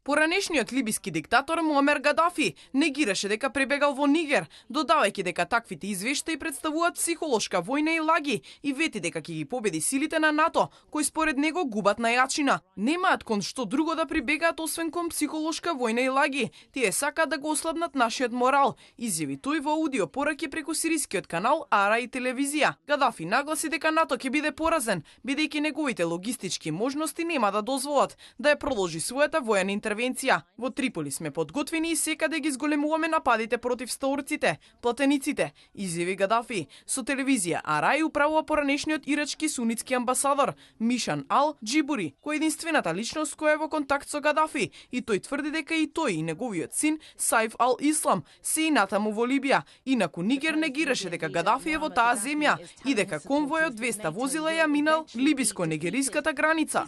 Поранешниот либиски диктатор Муамер Гадафи негираше дека пребегал во Нигер, додавајќи дека таквите извештаи представуваат психолошка војна и лаги и вети дека ќе ги победи силите на НАТО, кои според него губат на јачина. Немаат кон што друго да прибегаат освен кон психолошка војна и лаги. Тие сакаат да го ослабнат нашиот морал, изјави тој во аудио пораки преку сирискиот канал Ара и телевизија. Гадафи нагласи дека НАТО ќе биде поразен, бидејќи неговите логистички можности нема да дозволат да ја продолжи својата војна интервенција. Во Триполи сме подготвени и секаде ги зголемуваме нападите против стаорците, платениците, изјави Гадафи. Со телевизија Арај управува поранешниот ирачки сунитски амбасадор Мишан Ал Джибури, кој е единствената личност која е во контакт со Гадафи, и тој тврди дека и тој и неговиот син Саиф Ал Ислам се и натаму во Либија. Инаку Нигер негираше дека Гадафи е во таа земја и дека конвој од 200 возила ја минал либиско-нигериската граница.